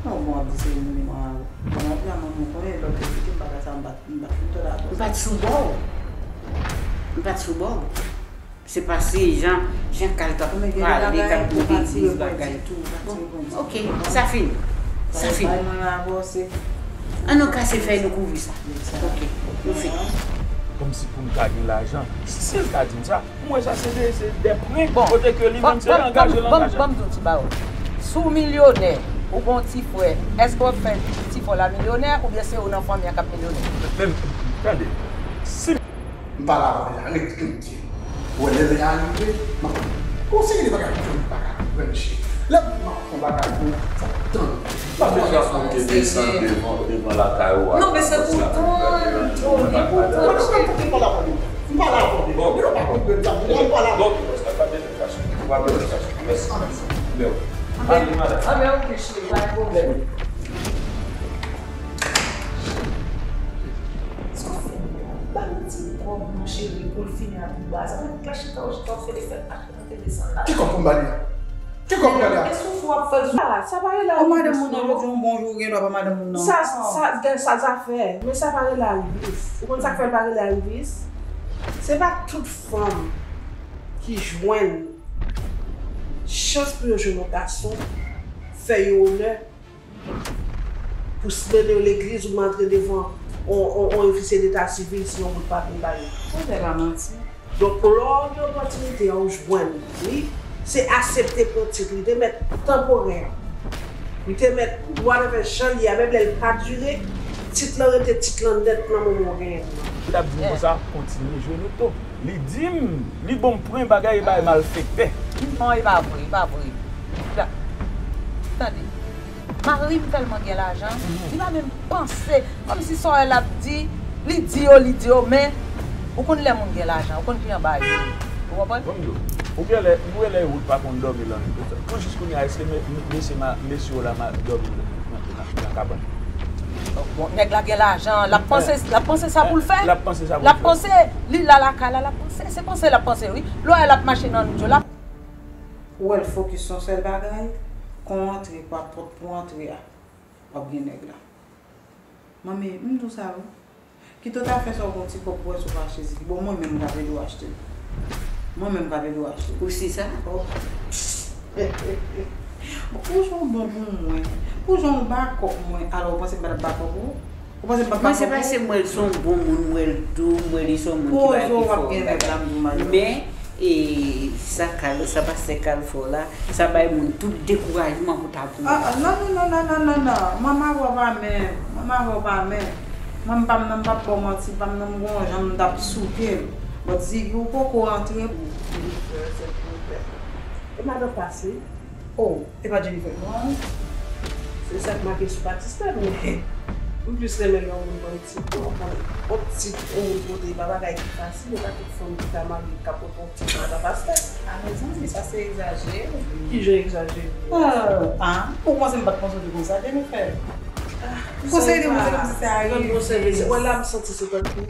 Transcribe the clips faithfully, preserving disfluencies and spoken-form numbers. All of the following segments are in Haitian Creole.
Non, bon, ap di se moun mwen. Bon, ap la, manman, konnen lòt yo kite m pa ka sa, m pa t, m pa t fin tande avè sa. M pa t sou bò w. M pa t sou bò w. Se pase jan, jan Kal t ap pale, t ap mete legliz bagay. Bon, oke, sa fini. Sa fini. Ann nou kase fèy nou kouvri sa. Oke, nou fini. Kòmsi pou m ta gen lajan. Si, si l ka di m sa, m wè sa se de, se de pwen. Bon, kote ke li menm se angaje, l angaje. Ban m di w ti bagay. Si w milyonè, ou gen yon ti frè, èske w ap fè ti frè w la milyonè oubyen se ou nan fanmi an k ap milyonè? Men, tande, si M pa la avè l, arete kritike. Ou wè lè lè a rive, m ap, gon seri de bagay ke m pa ka konprann, cheri. Lè m ap fè yon bagay pou ou, fò w tann. M pa bezwen pou m te desann devan, devan lakay ou a. Non, men se pou w tann, Tony, pou w tann, cheri. M pa la avè w. M pa la avè w. Bon. Ou pa konprann sa, m pa la avè w. Bon, pa bezwen fache. Ou pa bezwen fache. Mèsi. Mèsi. Anben, anben, oke, cheri, pa gen pwoblèm. Sa w fè? Ba m ti kòb, mon cheri, pou l fini ak bouba. Sa fè tout la chita w, chita w fè defèt, achte monte desann la. Ki kòb pou m ba li a? Ki kòb pou m ba li a? E soufri w ap fè l sou. Ah, sa pa rele arivis, non. Madanm moun nan, yo di yon bon jou, ou gen dwa pa madanm moun nan. Sa, sa, sa, sa, sa fè. Men sa pa rele arivis. Ou konn sa k fè l pa rele arivis? Se pa tout fanm ki jwenn chans pou yo jwenn yon gason, fè yo onè, pou s-, mennen yo legliz oubyen antre devan on, on, on ofisye deta sivil si yon bout papye pa yo. Ou fè pa manti. Donk, lè w gen opòtinite a, ou jwenn li, se aksepte pran tit li. Li te mèt tanporè. Li te mèt whatever jan li ye a, menm lè l pa dire, tit lan rete tit lan nèt nan moman w genyen l lan. Li t ap di m konsa, kontinye jwe loto. Li di m, li ban m pwen bagay e bagay malfektè. Non, e pa vre, e pa vre. Tande. Mari m tèlman gen lajan, li pa menm panse. Kòmsi sa w wè l ap di, li di yo, li di yo, men ou konn lè moun gen lajan, ou konn ki jan bagay yo ye. Ou konprann? Ban m di w, ou gen lè, ou gen lè ou pa konn dòmi lannwit. Pou jis kounye a, èske me-, me-, mesye ma-, mesye w la ma-, dòmi nan, nan, nan kabann? Bon, nèg la gen lajan, l ap panse, l ap panse sa pou l fè. L ap panse sa pou l fè. L ap panse, li la lakay la, l ap panse, se panse l ap panse, wi. Lè w wè l ap mache nan lwout yo, l ap Ou wè l fokis sou yon sèl bagay, kon antre, pa pòt pou antre a, w ap gen nèg la. Manmi, m di w sa wi. Kite w ta fè sa w gon ti kòb pou wè si w ka achte Ziggy. Bon, mwen menm m ka ede w achte l. Mwen menm m ka ede w achte l. Ou si sa? Oh. Pou jan w bon pou mwen. Pou jan w ba kòb mwen. Alò, ou panse m pa t ap ba kòb ou? Ou panse m pa t ba kòb ou? Mwen se paske m wè l se yon bon moun, m wè l dou, m wè li se yon moun ki pa gen fò. Poze w, w ap gen nèg la, m di w, Mario. Men, e, sa Kal, sa pastè Kal fè w la, sa bay moun tout dekourajman pou ta pou. Ah, ah, non, non, non. Manman avè w pa menm. Manman avè w pa menm. Mwen, m pa m nan, m p ap ba w manti, m pa m nan, m gon jan m t ap souke l. But Ziggy, ou poko antre pou. E madan pase. Oh, e pa Jennifer non. Se sa k make sou Batista, men m plis renmen lè yon moun ban m tit non, ban m yon tit, yon moun pote, e pa bagay ki fasil, e pa tout fanm ki ka marye k ap pote yon tit madan pastè. A mezanmi, sa se egzajere. Ki jan egzajere? Ah, ah, ou panse m pa t panse w te konsa, Jennifer? Ah, konsèy de moun, se kòmsi se a. Wè la, m santi se tankou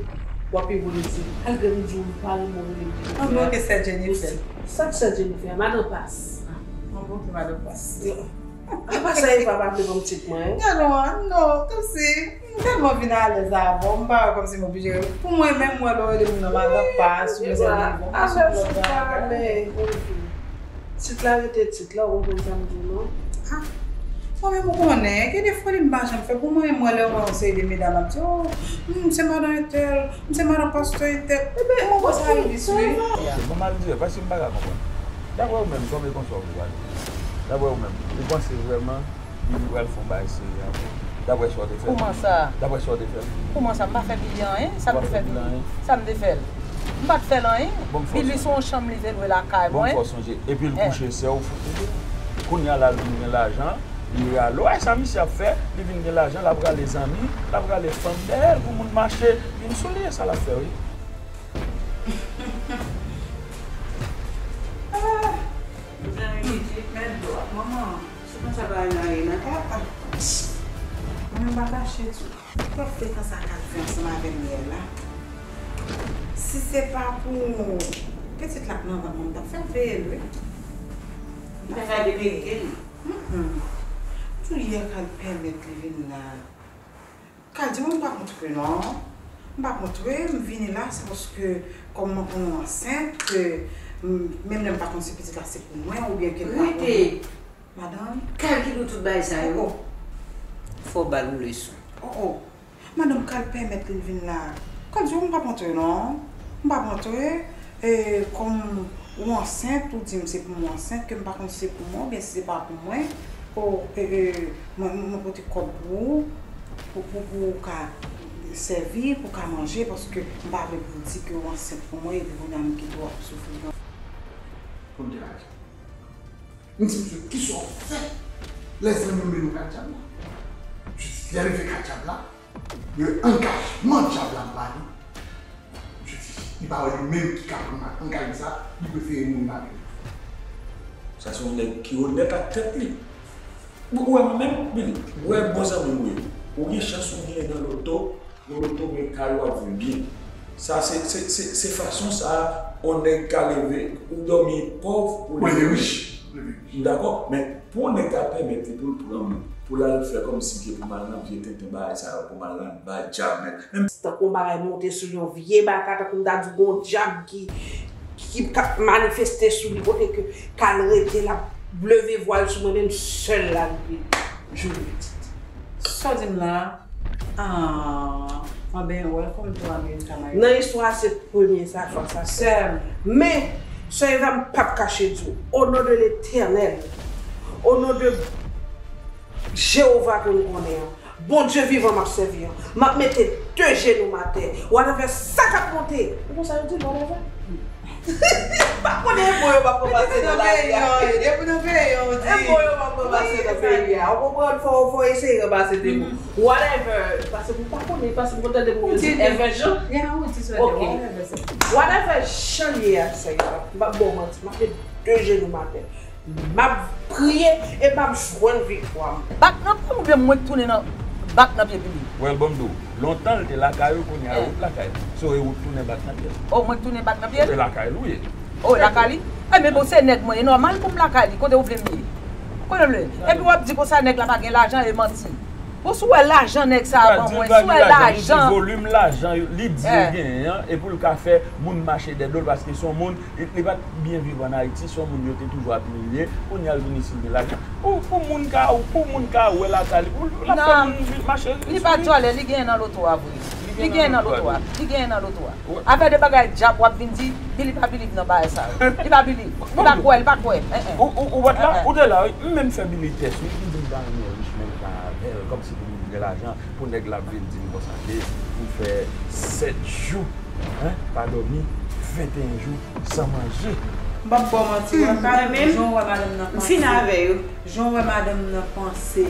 w ap iwonize. Al gade m di w, m pa renmen w rele m Jennifer. Anben, oke, sè Jennifer. Sa k sè Jennifer? Madan Pas. Ah, anben, oke, madan Pas. Apa sa Eva pa vle ban m tit mwen? Gade w, non, kòmsi m tèlman vin alèz avè w, m pa wè kòmsi m oblije rele. Pou mwen menm, mwen lè w rele moun nan madan Pas, oubyen sè Eva, m pa sou lòt bagay. Tit la rete tit la, ou konprann sa m di w non? Ah, mwen menm ou konnen, gen de foli m pa janm fè. Pou mwen menm, mwen lè w wè yon seri de medam ap di, oh, m se madan entèl, m se madan pastè entèl. Ebyen, mwen wè sa rive sou li. Bon, m ap di w, paske m pa ka konprann. Daprè ou menm, kòman e konsa w vle pale? Daprè ou menm, ou panse vrèman Billy pral fè yon bagay serye avè w? Daprè sa w te fè? Kòman sa? Daprè sa w te fè? Kòman sa? M pa fè Billy anyen? Sa m te fè Billy? Sa m te fè l? M pa t fè l anyen. Billy se yon chanm li te lwe lakay mwen. Bon, fò sonje. Epi l kouche sè w fout li. Kounye a la, l vin gen lajan. Li rale w. Ay, sa misye ap fè? Li vin gen lajan, l ap rale zanmi, l ap rale fanm dèyè l pou moun mache vin sou li. E sa l ap fè, wi. Ah! Mezanmi, Bidjit, mèt dwat, manman. Se konsa bagay la ye nan kay la. Mwen menm pa kache tou. Kèk frekans sa Kal fè ansanm avè m yè la. Si se pa pou pitit la k nan vant mwen, m t ap fè l peye l, wi. M t ap fè l peye l. Mm, mm. Pou yè Kal pèmèt li vin la. Kal di mwen m pa kontre non. M pa kontre, m vini la, se paske kòm mwen konnen w ansent, ke m- menm lè m pa konn si pitit la se pou mwen oubyen ke l pa pou mwen. Rete! Madanm? Kal ki di w tout bagay sa yo? Oh, oh. Fò w ba l yon leson. Oh, oh. Madanm Kal pèmèt li l vin la. Kal di w m p ap antre non. M p ap antre. E, kòm ou ansent, ou di m se pou mwen ansent, ke m pa konn si se pou mwen oubyen si se pa pou mwen. O, e, e, mwen, mwen pote kòb pou ou, pou, pou, pou ou ka sèvi, pou ou ka manje, paske m pa vle pou w di ke ou ansent pou mwen, epi kounye a m kite w ap soufri. Pou m te lage. M di misye, kisa w fè lè zanmi w mennen w kay dyab la? Misye di, lè l rive kay dyab la, e angajman dyab la ba li. Misye di, li pa wè li menm ki ka pran angajman sa, li prefere mouri lage. Sa se yon nèg ki onèt ak tèt li. Ou wè mwen menm, Billy, ou wè bon zanmi m ou ye. Ou gen chans ou genyen nan loto, Ou retourne kay ou ap viv byen. Sa se, se, se, se fason sa a, yon nèg ka leve, ou dòmi pòv, ou leve rich. Ou leve rich. M dakò, men pou yon nèg ta pèmèt li pou l pran moun, pou l al fè kòmsi ke pou m al nan vye tenten bagay sa yo, pou m al nan bay djab nèg. Menm tankou yon bagay monte sou li, yon vye baka, tankou m ta di w gon djab ki, ki, k ap manifeste sou li, kote ke Kal rete, l ap leve vwa l sou mwen, menm sèl la, li joli pitit. Sa w di m la? Ah, mwen ben welcome to America, my love. Nan istwa a, se premye sa, fwa sa. Sè m. Men, sè Eva, m p ap kache di w, o non de Letènèl, o non de Jewova ke m konnen an, Bondye vivan m ap sèvi an, m ap mete de jenou m atè. Whatever sa k ap monte. E konsa yo di l, whatever. M pa konnen e mo yo m ap ranmase nan lari a. Depi nan peyi an, yo di. E mo yo m ap ranmase nan peyi a. Ou konprann? Fò, fò eseye ranmase de mo. Whatever. Paske m pa konnen, paske m konn tande moun yo di ever jan. Ok. Whatever jan l ye a, sa yo. M p ap ba w manti. M ap met de jenou m atè. M ap priye e m ap jwenn viktwa m. Bak nan pye m oubyen mwen k tounen nan bak nan pye Billy? Well, bon, m di w, lontan l te lakay ou, kounye a ou t lakay li. So, e ou k tounen bak nan pye l. Oh, mwen k tounen bak nan pye l? Se lakay li w ye. Oh, lakay li? Enben bon, se nèg mwen, e nòmal pou m lakay li, kote w vle m ye? Kote w vle? Epi w ap di konsa nèg la pa gen lajan, e manti. Bon, si w wè lajan nèg sa a ban mwen, si w wè lajan. Volim lajan li di l genyen an, e pou l ka fè moun mache dèyè do l, paske se yon moun, li, li pa t byen viv ann Ayiti, se yon moun yo te toujou ap imilye, kounye a l vin isit gen lajan. Pou, pou moun ka, pou moun ka wè lakay li, pou l ap fè moun mache sou li. Li pa djòlè, li genyen nan loto a vre. Li genyen nan loto a, li genyen nan loto a. Afè de bagay djab w ap vin di, Billy pa believe nan bagay sa yo. Li pa believe. Li pa kwè, li pa kwè. Ou, ou, ou pa t la, ou te la, wi. M menm fè Billy tès, wi. M di m ta renmen rich, men m pa avè l, kòmsi pou moun gen lajan, pou nèg la vin di m konsa ke pou fè sèt jou, en, pa dòmi, venteyen jou san manje. M p ap ba w manti, Kal, jan w wè madanm nan panse. M fin avè yo. Jan w wè madanm nan panse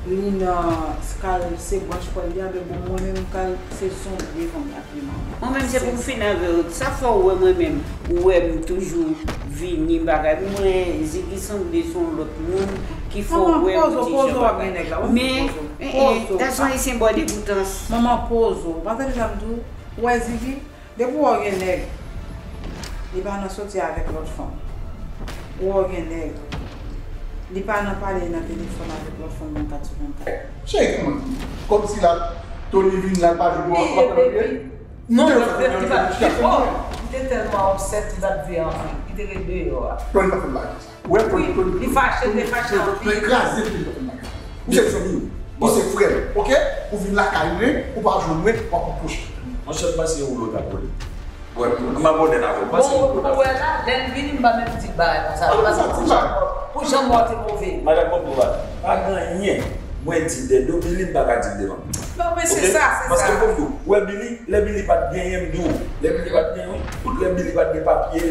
li nan Kal se branch pwèl li a, men bon, mwen menm Kal se zonbye fanmi ak li manman. Mwen menm se pou m fin avè w. Sa fè w wè mwen menm, ou wè m toujou vini bagay. Mwen, Ziggy sanble se yon lòt moun ki fè w wè m ti jan bagay. Men, eh, eh, gason ayisyen bò degoutans. Manman poze w. Ou pa tande sa m di w? Ou wè Ziggy? Depi w wè w gen nèg, li pa nan soti avèk lòt fanm. Ou wè w gen nèg, li pa nan pale nan telefòn avèk lòt fanm vennkat sou vennkat. Cheri, kòman? Kòmsi la, Tony vin la, l pa vin wè w ankò nan pye. Non, li te tèlman upset, li pa t vle antre. Li te ret deyò a. Tony pa fè l bagay sa. Ou wè, Tony, Tony, li fache, li te fache anpil. Tony kraze, Tony pa fè l bagay. Ou se zanmi m, ou se frè m, oke? Ou vin lakay mwen, ou pa jwenn mwen, w ap pwoche. Monchè, m panse se woulo w t ap woulo. Wè, m abòne avè w, m panse se woulo w t ap woulo. Bon, ou wè la, lè l vini, m pa menm di l bagay konsa. Paske pou jan mò, pou jan mò te move. Madanm, bon, bon, pa gen anyen mwen di dèyè do Billy, m pa ka di l devan Billy. Non, men se sa, se sa. Paske pou w, wè Billy, lè Billy pa t genyen, m di w, lè Billy pa t genyen, tout lè Billy pa t gen papye,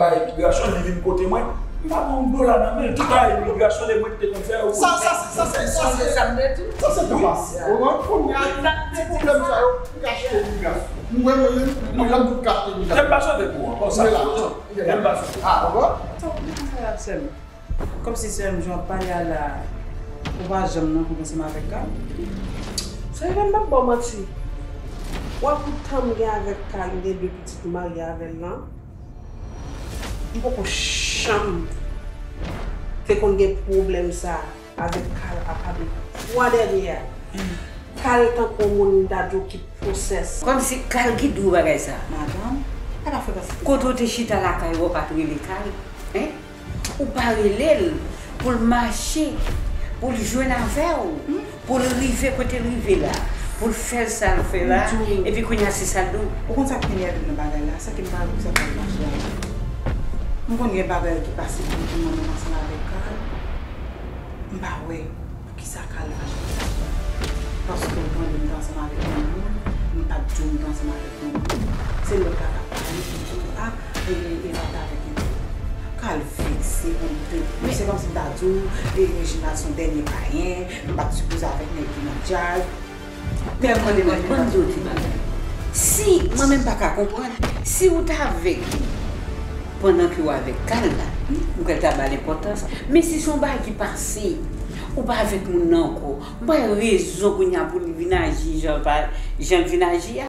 bay imigrasyon, li vin kote mwen. M pa gen yon dola nan men l. Tout bagay imigrasyon, se mwen ki te konn fè yo pou li. Sa, sa, sa, se, sa, se, sa, se te pase. Ou konprann? Kounye a, ti pwoblèm sa yo, m ka achte imigrasyon. Mwen, mwen menm, mwen, m tout ka achte imigrasyon. Kè m pa sove pou ou ankò, sa. Kè m pa sove. Ah, ou konprann? Sa w di konsa la, sè m. Kòmsi sè m, jan w ap pale a la, ou pa janm nan kont ansanm avèk Kal. Sè m, m p ap ba w manti. Wè pou tan m gen avèk Kal, m gen de pitit m marye avè l lan. M poko janm te konn gen pwoblèm sa. Avèk Kal apa de twa dènye a. Kal tankou yon moun m ta di w ki pwosès. Kòmsi Kal ki di w bagay sa. Madanm, pa ta frekans. Kote w te chita lakay ou, w pa t rele Kal? Hein? Ou pa rele l pou l mache, pou l jwenn avè w, pou l rive kote l rive la, pou l fè l sa l fè la, epi kounye a se sa l di w. Ou konn sa k pi nève m nan bagay la, sa ki m pa wè poukisa Kal mache avè m. M konn gen bagay ki pase pou m manman m ansanm avèk Kal. M pa wè poukisa Kal fache konsa. Paske w tande m t ansanm avèk yon moun, m pa t di w m t ansanm avèk yon moun. Se lòt la k ap pale ki di w, a, e, e, e pa t avèk yon moun. Kal vekse, konn te, se kòmsi m ta di w, e, Reginald se yon dènye payen, m pa t sipoze avèk nèg ki nan djaz. Tèlman de mwen ban m di w ti bagay. Si, mwen menm pa ka konprann, si w t avèk li pandan ke w avèk Kal la, m kwè l ta ba l enpòtans. Men si se yon bagay ki pase, ou pa avèk moun nan ankò, m pa wè rezon kounye a pou l vin aji jan pa, jan l vin aji a.